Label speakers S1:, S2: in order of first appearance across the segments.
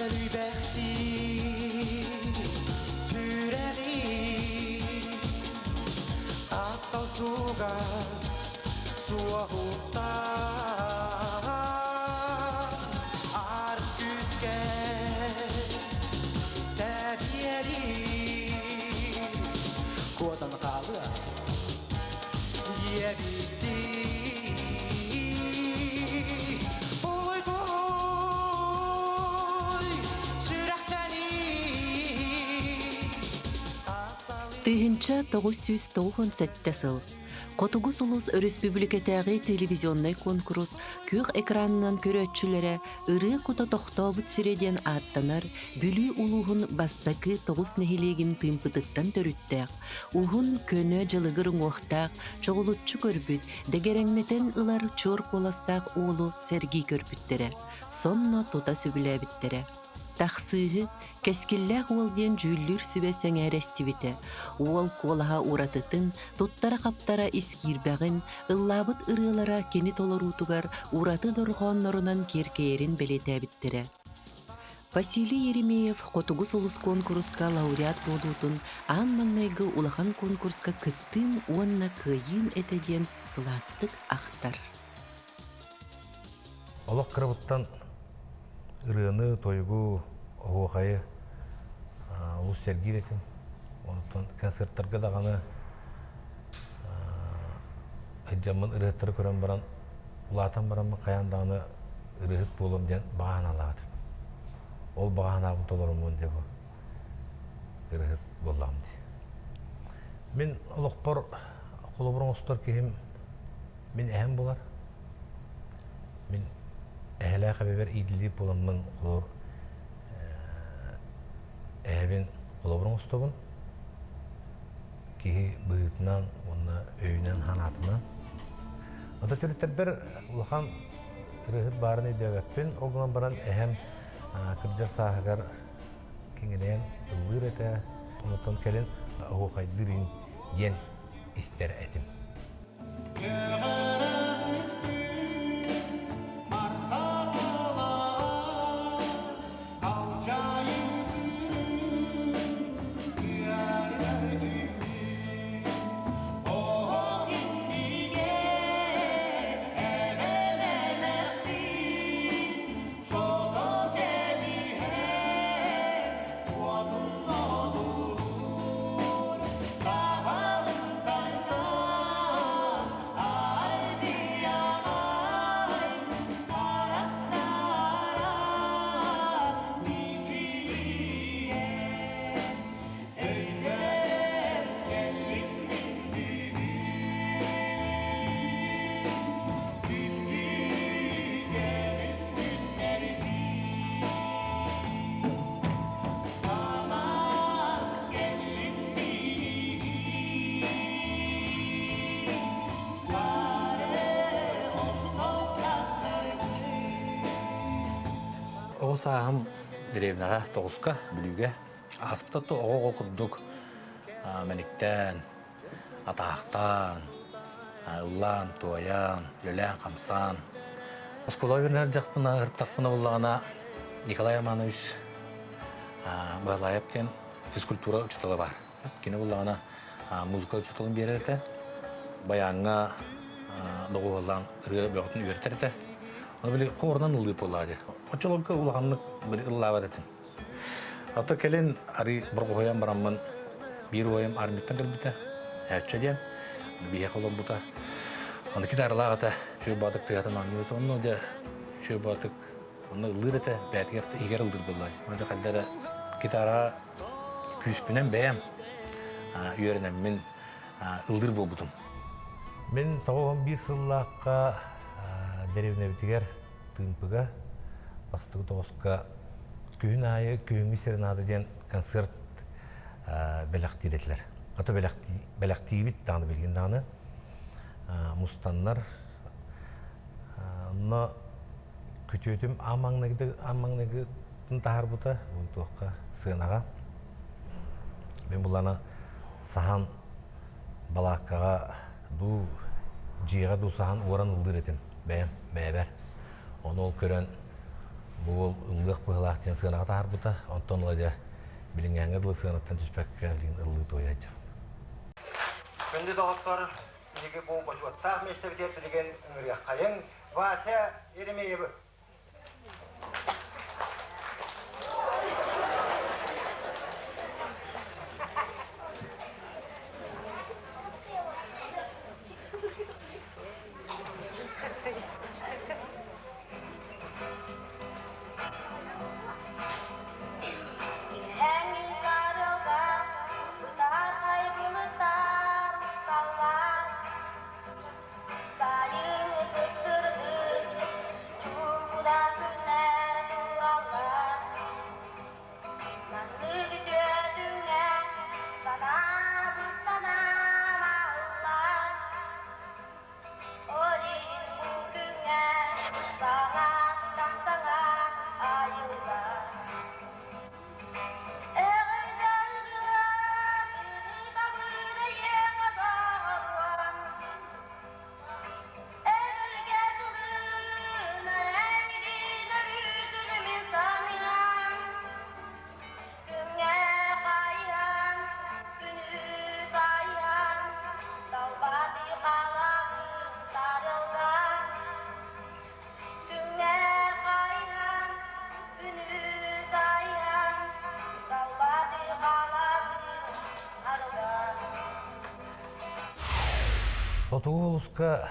S1: Көлүйбэхтии сүрэҕи Таптал чугас суоһуттан Аар күүскэ тэбиэри Куотан хаалыа диэбиттии Буй-буй сүрэхтэний
S2: 1997 сыл Хотугу сулус өрөспүүбүлүкэтээҕи телевизионнай куонкурус күөх экранынан көрөөччүлэрэ ырыа кута тохтообут сирэ диэн ааттанар Бүлүү улууһун бастакы тоҕус нэһилиэгин тыымпытыттан төрүттээх, уһун, көнө дьылыгыр уҥуохтаах, чоҕулуччу көрбүт, дэгэрэҥнэтэн ылар чуор куоластаах уолу сэргии көрбүттэрэ, сонно тута сөбүлээбиттэрэ. Тахсыыһы, кэскиллээх уол диэн дьүүллүүр сүбэ сэҥээрэ истибитэ. Уол куолаһа уратытын, туттара-хаптара ис киирбэҕин, ыллаабыт ырыалара кини толоруутугар ураты дорҕооннорунан киэркэйэрин бэлиэтээбиттэрэ. Василий Еремеев Хотугу сулус куонкуруска лауреат буолуутун аан маҥнайгы улахан куонкуруска кыттыым уонна кыайыым этэ диэн сылаастык ахтар.
S3: Олох кырабыттан ырыаны, тойугу, оһуохайы олус сэргиир этим. Онтон концерттарга даҕаны сылдьаммын ырыаттары көрөн баран, улаатан бараммын хайаан даҕаны ырыаһыт буолуом диэн баҕа санаалаах этим. Ол баҕа санаабын толоруммун диye бу ырыаһыт буоллаҕым дии. Мин олохпор холобур оҥостор киһим мин эһэм булар. Мин эһэлээх эбэбэр иитиллибит буоламмын холобур эһэбин холобур оҥостобун. Киһи быһыытынан уонна өйүнэн-санаатынан. Ата төрүттэрбэр улахан ырыаһыт баарын өйдөөбөппүн. Ол гынан баран эһэм кырдьар сааһыгар киҥинэйэн ыллыыр этэ. Онтон кэлин оһуохайдыыр диэн истэр этим.
S4: Оҕо сааһым дэриэбинэҕэ Тоҕуска, Бүлүүгэ ааспыта оҕо-оҕо курдук мэниктээн, атаахтаан, ыллаан, туойан, үлэлээн-хамсаан. Оскуолаҕа үөрэнэр дьахпына, ыртахпына буоллаҕына Николай Романович Баһылаайап диэн физкультура учуутала баар. Кини буоллаҕына музыка учууталын биэрэр этэ. Баяҥҥа доҕуһуоллаан ырыа бөҕөтүн үөрэтэр этэ. Ону били хорунан ыллыыр буоллаҕа дии. Оччолорго улаханнык били ыллаабат этим. Ото кэлин арыы боргуһуйан бараммын биир уойум армияттан кэлбитэ. Һээччэ диэн биһиэхэ олорбута. Аны гитаралаах этэ. Үчүгэй баатык тыаһатан оонньуур. Онно дьэ үчүгэй баатык онно ыллыыр этэ. Бэйэтигэр иһигэр ыллыыр буоллаҕа. Онно хайда эрэ гитараҕа күүспүнэн бэйэм үөрэнэммин ыллыыр буолбутум.
S3: Мин 91 сыллаахха дэриэбинэбитигэр Тыымпыга бастакы тоҕуска күһүн аайы Күһүҥҥү серенада диэн концерт бэлэхтиир этилэр. Хата бэлэхтиибит даҕаны билигин даҕаны мустаннар онно күтүөтүм аан маҥнайгы аан маҥнайгытын таһаарбыта туохха сыанаҕа мин булана саһан балааккаҕа дуу дьиэҕэ дуу саһан уоран ыллыыр этим бэйэм бэйэбэр ону ол көрөн Бу уол ыллыах быһыылаах диэн сыанаҕа таһаарбыта. Онтон ыла дьэ билиҥҥээҥҥэ дылы сыанаттан түспэккэ билигин ыллыы туойа сылдьабын.
S5: Күндү доҕоттор, биһиги бу бочуоттаах миэстэбитигэр билигин ыҥырыаххайыҥ Вася Еремеевы. Хотугу улууска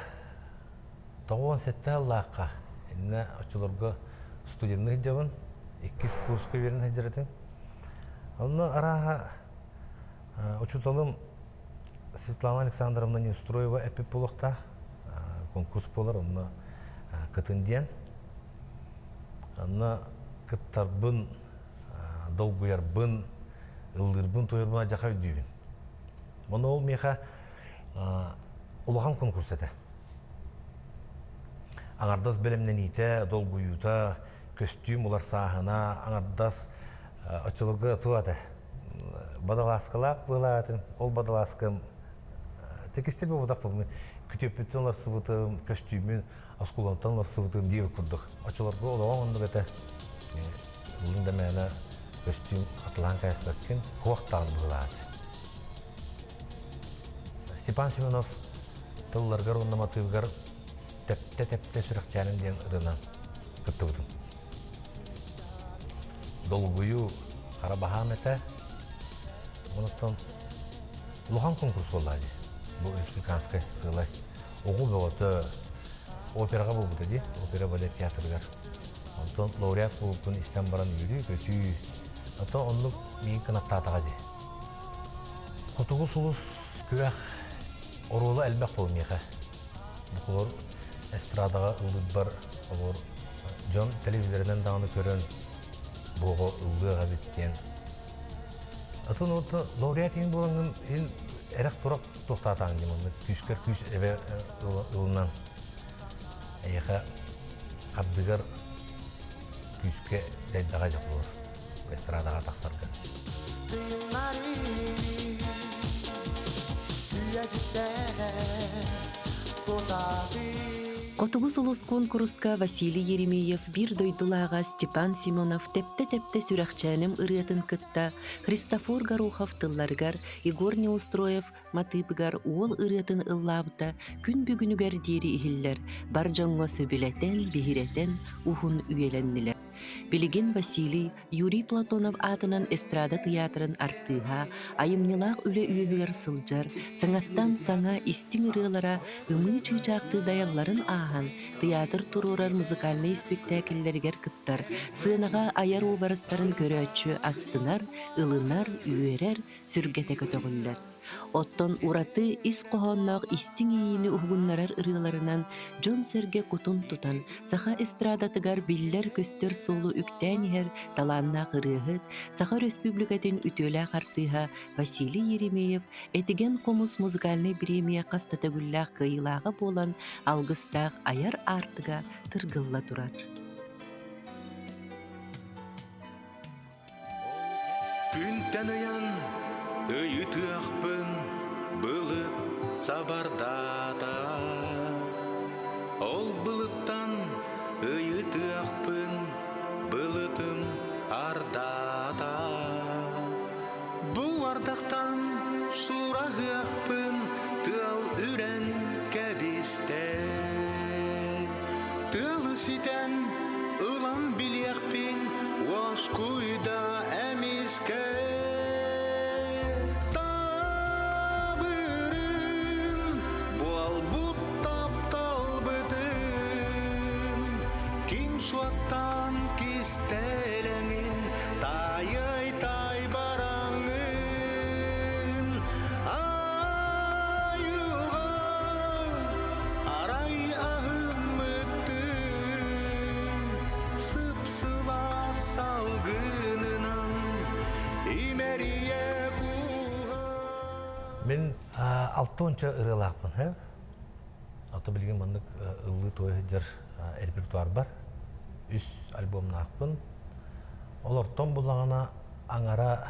S5: 97 сыллаахха иннэ оччолорго студенныы сылдьабын, иккис курска үөрэнэ сылдьар этим. Онно арааһа учууталым Светлана Александровна Неустроева эппит буолуохтаах конкурс буолар, онно кытын диэн. Онно кыттарбын, долгуйарбын, ыллыырбын, туойарбын адьаха өйдүүбүн. Ону ол миэхэ улахан конкурс этэ. Аҥардас бэлэмнэниитэ, долгуйуута, көстүүм уларсааһына, аҥардас оччолорго туох этэ бадалааскалаах быһылаатын, ол бадалааскам текстиль буолбатах күтүөппүттэн уларсыбытым, көстүүмүн оскуолантан уларсыбытым диир курдук. Оччолорго олоҕом оннук этэ. Ыллыҥ да мээнэ көстүүм атылаан кээспэккин, хуохтаан быһылаат. Степан Семенов тылларгар уонна матыыбыгар тэптэ-тэптэ сүрэхчээним диэн ырыанан кыттыбытым. Долгуйуу хара баһаам этэ. Онуттан улахан конкурс буолла дии. Бу республиканскай сыалай. Оҕу бөҕөтө операҕа буолбута дии, опера балет театрыгар. Онтон лауреат буолбуппун истэн баран үөрүү-көтүү. Ото оннук миигин кынаттаатаҕа дии. Хотугу сулус күрэх оруола элбэх буол миэхэ. Бу эстрадаҕа ыллыырбар олор дьон телевизорынан даҕаны көрөн буоҕу ыллыах эбит диэн. Атын вот лауреат иһин буолаҥҥын иһин эрэх-турах туохтаатаҕын диэн онно күүскэр күүс эбэ ылынан эйиэхэ ардыгар күүскэ дьайдаҕа дьоҕур эстрадаҕа тахсарга.
S2: Хотугу сулус куонкуруска Василий Еремеев биир дойдулааҕа Степан Семенов «Тэптэ-тэптэ сүрэхчээним» ырыатын кытта Христофор Горохов тылларыгар Егор Неустроев матыыбыгар уол ырыатын ыллаабыта күн бүгүнүгэр диэри иһиллэр, бар дьоҥҥо сөбүлэтэн, биһирэтэн уһун үйэлэннилэр. Билигин Василий Юрий Платонов аатынан эстрада тыйаатырын артыыһа, айымньылаах үлэ үөһүгэр сылдьар, саҥаттан саҥа истиҥ ырыалара ымыы чыычаахтыы дайалларын ааһан, тыйаатыр туруорар музыкальнай испиктээкиллэригэр кыттар, сыанаҕа айар уобарастарын көрөөччү астынар, ылынар, үөрэр, сүргэтэ көтөҕүллэр. Оттон ураты ис хоһоонноох истиҥ иэйиини уһугуннарар ырыаларынан дьон-сэргэ кутун тутан, саха эстрадатыгар биллэр-көстөр суолу үктээн иһэр талааннаах ырыаһыт, Саха Өрөспүүбүлүкэтин үтүөлээх артыыһа Василий Еремеев Этигэн хомус музыкальнай бириэмийэ хас да төгүллээх кыайыылааҕа буолан, алгыстаах айар аартыга тыргылла турар.
S6: Күнтэн ыйан ыйытыахпын былыт сабардаата. Ол былыттан ыйытыахпын Айылҕаттан сураһыахпын тыал үрэн кэбистэ. Тыалы ситэн ылан билиэхпин уоскуйда эмискэ. Табырын буолбут тапталбытын ким суоттаан кистэлэҥин таайай тай бараҥын айылҕа арай аһыммыттыы сып-сылаас салгынынан имэрийэ кууһа
S5: Мин алтыонча ырыалаахпын, һэ? Ото билигин маннык ыллыы туой сылдьар репертуарбар үс альбомнаахпын. Олортон буллаҕына аҥара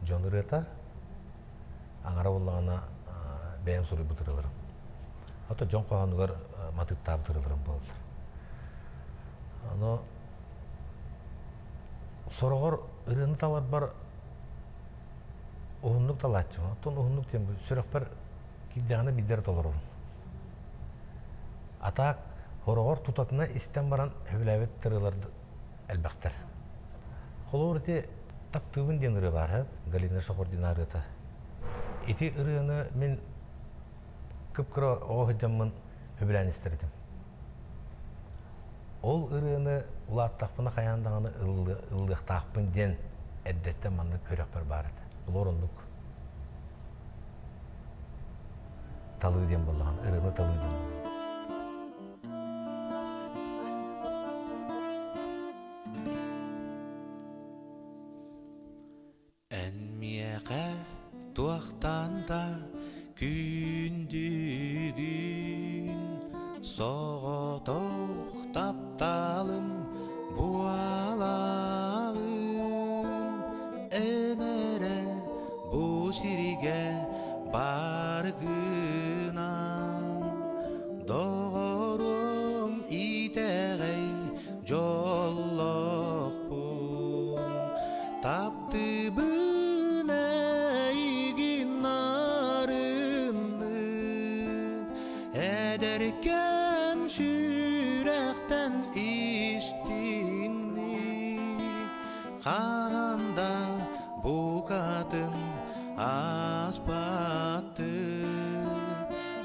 S5: дьон ырыата, аҥара буллаҕына бэйэм суруйбут ырыаларым. Ото дьон хоһоонугар матыыптаабыт ырыаларым буолаллар. Ону сороҕор ырыаны таларбар уһуннук талааччым. Оттон уһуннук диэн сүрэхпэр киирдэҕинэ биирдэ толоробун. А так хороҕор тутатына истэн баран сөбүлээбит ырыалар элбэхтэр. Холобур ити «Таптыыбын» диэн ырыа баар, Галина Шахурдина ырыата. Ити ырыаны мин кып-кыра оҕо сылдьаммын сөбүлээн истэр этим. Ол ырыаны улааттахпына хайаан даҕаны ыллыахтаахпын диэн эрдэттэн маннык көрөхпөр баар этэ. Олор оннук талыы диэн буоллаҕына, ырыаны талыы диэн буоллаҕына.
S6: Эн миэхэ туохтан да күндүгүн, соҕотох тапталым буолаҕын. Эн эрэ бу сиргэ баргынан, доҕорум итэҕэй дьоллоохпун. Таптыыбын эйигин нарыннык, эдэркэн сүрэхтэн истиҥник, хаһан да букатын ааспаттык,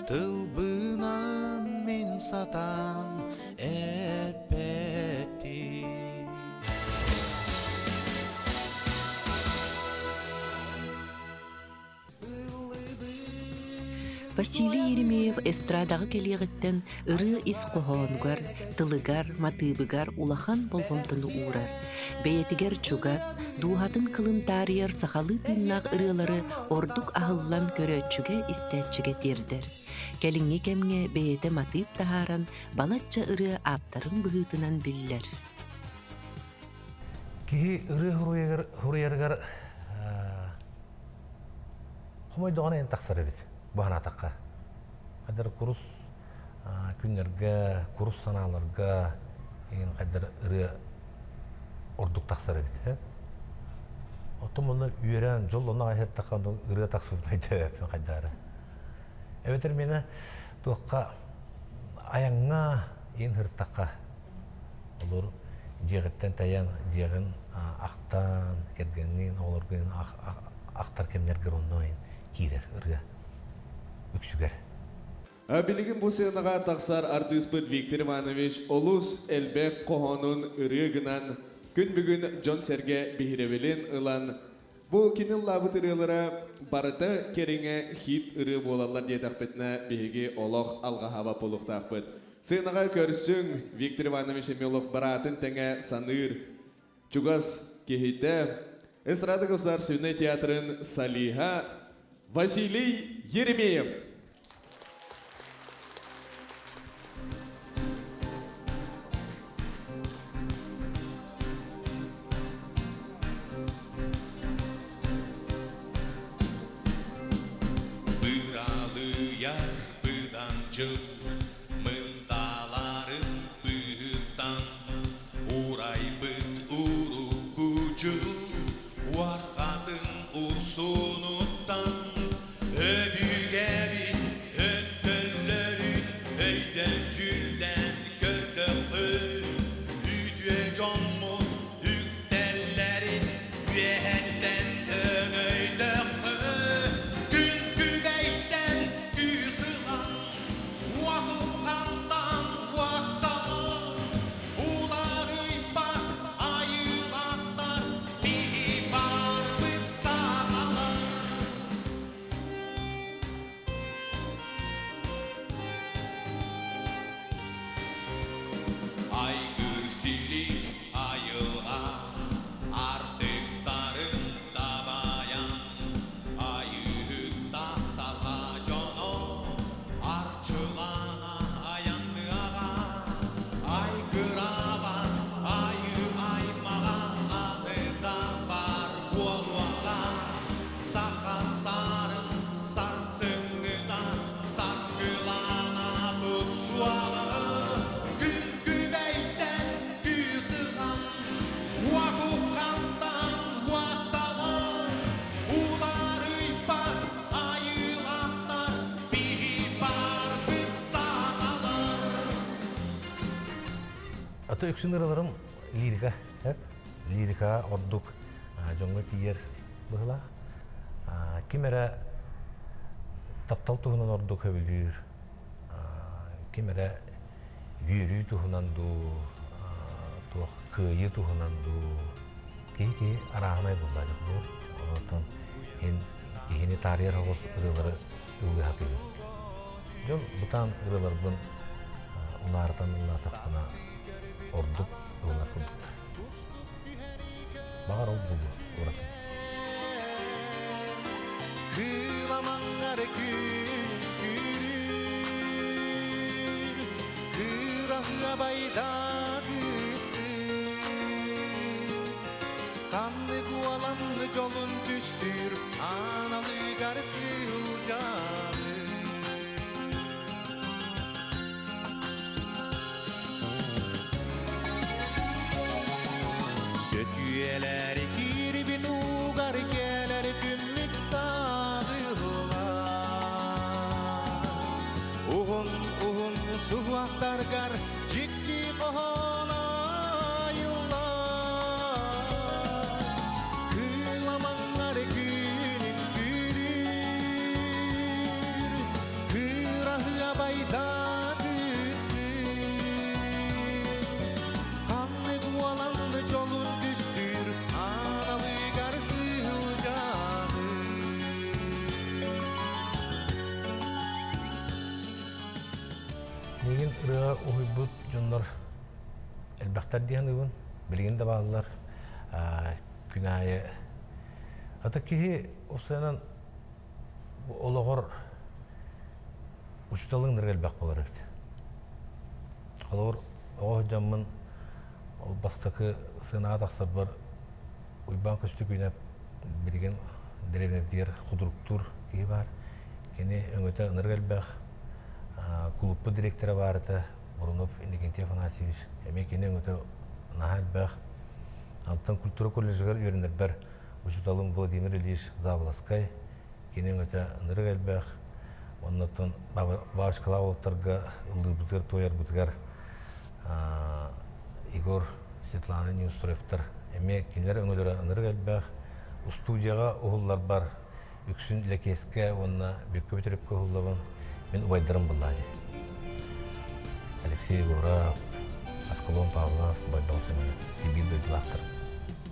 S6: тылбынан мин сатаан эппэттик.
S2: Василий Еремеев эстрадаҕа кэлиэҕиттэн ырыа ис хоһоонугар, тылыгар, матыыбыгар улахан болҕомтону уурар. Бэйэтигэр чугас, дууһатын кылын таарыйар сахалыы тыыннаах ырыалары ордук аһыллан көрөөччүгэ-истээччигэ тиэрдэр. Кэлиҥҥи кэмҥэ бэйэтэ матыып таһааран балачча ырыа ааптарын быһыытынан биллэр.
S5: Киһи ырыа суруйарыгар хомойдоҕуна эн тахсар эбит бу санаатахха. Хайдар курус күннэргэ, курус санааларга иҥин хайдар ырыа ордук тахсар эбит. Оттон мұны үөрэн, дьоллоно аһыртахха ырыа тахсыбытын өйдөөбөппүн хайдаары. Эбэтэр мені туохха айаҥҥа иин һыртахха олор дьиэҕиттэн тайан дьиэҕин ахтан кэргэҥҥин оҕолоргун ахтар кэмнэргэр онно киирэр ырыа үксүгэр.
S7: Билигин бу сыанаҕа тахсар артыыспыт Виктор Иванович олус элбэх хоһоонун ырыа гынан күн бүгүн дьон-сэргэ биһирэбилин ылан Бу кини ыллаабыт ырыалара барыта кэриҥэ хит ырыа буолаллар диэтэхпитинэ, биһиги олох алҕаһаабат буолуохтаахпыт. Сыанаҕа көрсүҥ, Виктор Иванович Емелов бараатын тэҥэ саныыр чугас киһитэ, Эстрада государственнай театрын солиһа Василий Еремеев.
S6: Быралыйар быдан дьыл мындааларын быһыттан урайбыт урукку дьыл уарҕатын урсунун.
S5: Ата үксүн ыраларым лирика, эп. Лирика ордук дьоҥҥо тиийэр быһыылаах. Ким эрэ таптал туһунан ордук сөбүлүүр, ким эрэ үөрүү туһунан дуу, туох кыайыы туһунан дуу, киһи-киһи арааһынай булла дьон. Онтон ин киһини таарыйар оҕус ырыалары ыллыы сатыыбын. Дьон бытаан ырыаларбын унаарытан ыллаатахпына ордук ылынар курдуктар. Баҕар ол буолуо ураты.
S6: Кыыламаҥҥар күн күрүүр, кыраһыабайда кыстыыр. Ханнык уоланны дьолун түстүүр, аналыгар сылдьабын. Сөтүөлэр киирбит уугар кэлэр күммүт саҕыллар. Уһун уһун суһуохтаргар дьикти хоһоон айыллар. Кыыламаҥҥар күнүн күлүүр, кыраһыабайда түстүүр. Ханнык уоланны дьолун түстүүр, аналыгар сылдьаҕын.
S5: Миигин ырыаҕа уһуйбут дьоннор элбэхтэр дии саныыбын. Билигин да бааллар. Күн аайы Ата киһи уопсайынан олоҕор учууталыҥ нырга элбэх буолар эбит. Холобур, оҕо сылдьаммын ол бастакы сыанаҕа тахсарбар Уйбаан Көстөкүүнэп билигин дэриэбинэбитигэр худруктуур киһи баар. Кини өҥөтө ынырык элбэх. Кулууппут директора баар этэ Бурунов Иннокентий Афанасьевич. Эмиэ кини өҥөтө наһаа элбэх. Антон культура колледжыгар үөрэнэрбэр учууталым Владимир Ильич Заболоцкай кини өҥөтө ынырык элбэх. Оннуттан бабочкалаах уолаттарга ыллыырбытыгар, туойарбытыгар Егор, Светлана Неустроевтар эмиэ кинилэр өҥөлөрө ынырык элбэх. Устуудияҕа уһулларбар үксүн Лэкиэскэ уонна Бүккэ Бүтүрүккэ уһуллабын. Мин убайдарым буллаа дии. Алексей Егоров, Аскалон Павлов, Байбал Семенов биир дойдулаахтар.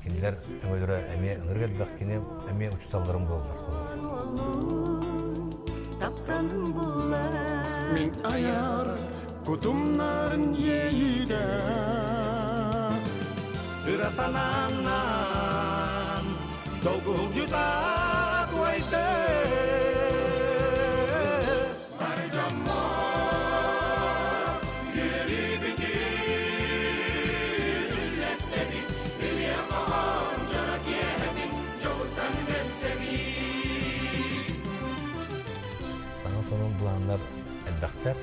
S5: Кинилэр өҥөлөрө эмиэ ынырык элбэх кини эмиэ учууталларым буолаллар холобур.
S8: Мин аяр кутумнарын иэйиде Ыра санааннан долгулдьута туойды Бар дьоммор үөрүүбүтүн үллэстэбит Ырыа хоһоон дьоро киэһэтин дьолуттан бэрсэбит
S5: Саҥа сонун былааннар элбэхтэр.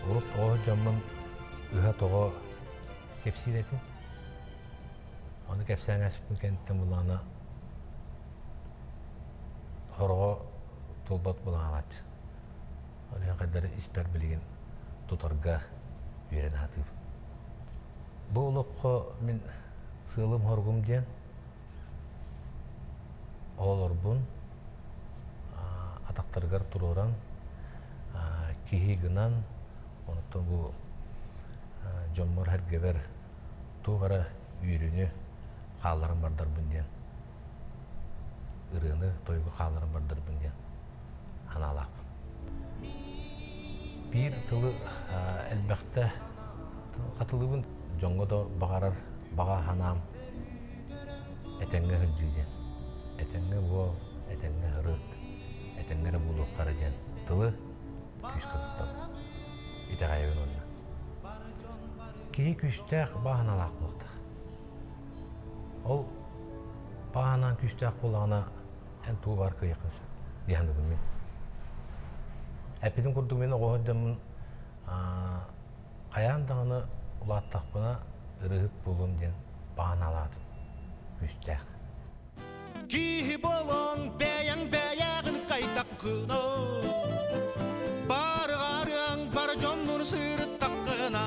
S5: Урут оҕо дьоммун ыһа-тоҕо кэпсиир этим. Ону кэпсээн ааспытым кэнниттэн былаана хороҕо туолбат былааннааччы. Ол иһин хайдары испэр билигин тутарга үөрэнэ сатыыбын. Бу олоххо мин сыалым-соругум диэн оҕолорбун атахтарыгар туруоран киһи гынан онтон бу дьоммор-сэргэбэр туох эрэ үөрүүнү хаалларан бардарбын диэн ырыаны, тойугу хаалларан бардарбын диэн санаалаахпын. Биир тылы элбэхтэ хатылыыбын дьоҥҥо да баҕарар баҕа санаам этэҥҥэ сылдьыы диэн. Этэҥҥэ буол, этэҥҥэ сырыт, этэҥҥэ эрэ буолуохха эрэ диэн тылы күүскэ туттабын. Итэҕэйэбин уонна. Киһи күүстээх бааһыналаах буолуохтаах. Ол бааһынаан күүстээх буоллаҕына эн тугу баар кыайыаххын сөп дии саныыбын мин. Эппитим курдук мин оҕо сылдьаммын хайаан даҕаны улааттахпына ырыаһыт буолуом диэн баҕанаалаатым күүстээх.
S6: Киһи болон бэйэҥ бэйэҕин кайтаккына Барыгарыаҥ бар дьоннун сырыттаххына.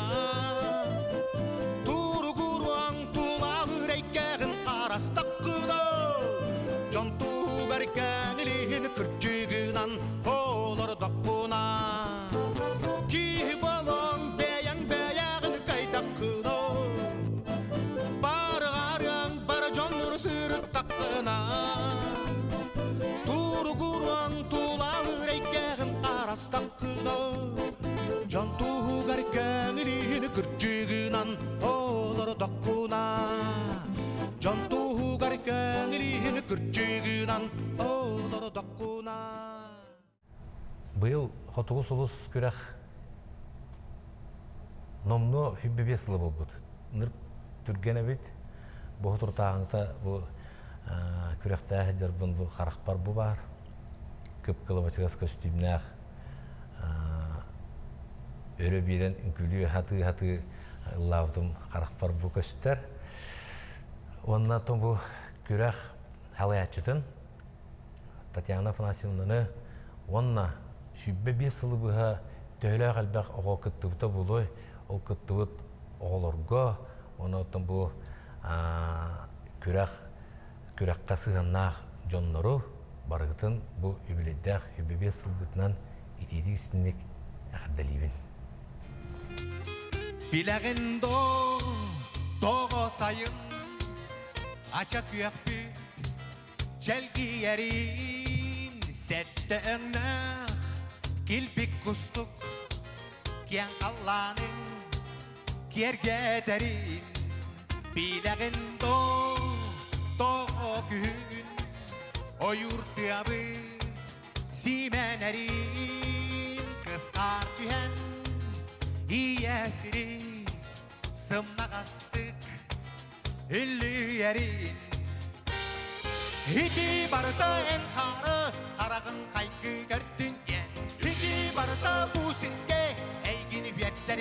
S6: туһугар көҥүлүн кырдьыгынан олордохпуна. Киһи болон бэйэҥ бэйэҕин кайдаккына. Барыгарыаҥ бар дьоннору сырыттаххына. Туругуруаҥ тулалыыр эйгэҕин арастаххына. Дьон туһугар көҥүлүн кырдьыгынан олордохпуна. Дьон туһугар көҥүлүн кырдьыгынан олордохпуна.
S3: Быйыл Хотугу сулус күрэх номнуо 25 сыла буолбут. Ныр түргэн эбит. Бу туртааҕыта бу күрэхтээх дьарбын бу харахпар бу баар. Кып-кылабачыгас көстүүмнээх өрө биэрэн үҥкүүлүү хатыы-хатыы ыллаабытым харахпар бу көстөр. Уонна бу күрэх халаяччытын Татьяна Афанасьевнаны уонна 25 сылы быһа төһөлөөх элбэх оҕо кыттыбыта буолуой, ол кыттыбыт оҕолорго, уонна оттон бу күрэх күрэххэ сыһыаннаах дьоннору барыгытын бу үбүлүйдээх 25 сылгытынан итиитик истинник эҕэрдэлиибин.
S6: Билэҕин доо, тоҕо сайын ача күөхпүт Чэлгийэрин сэттэ өҥнөөх килбик кустук киэҥ халлаанын киэргэтэрин билэҕин доо тоҕо күһүн ойуур тыабыт сиимэнэрин кысхаар түһэн ийэ сири сымнаҕастык Үллүйэрин Ити барыта эн хаары хараҕын хайгыы көрдүн диэн Ити барыта бу сиргэ эйгини биэрдэр.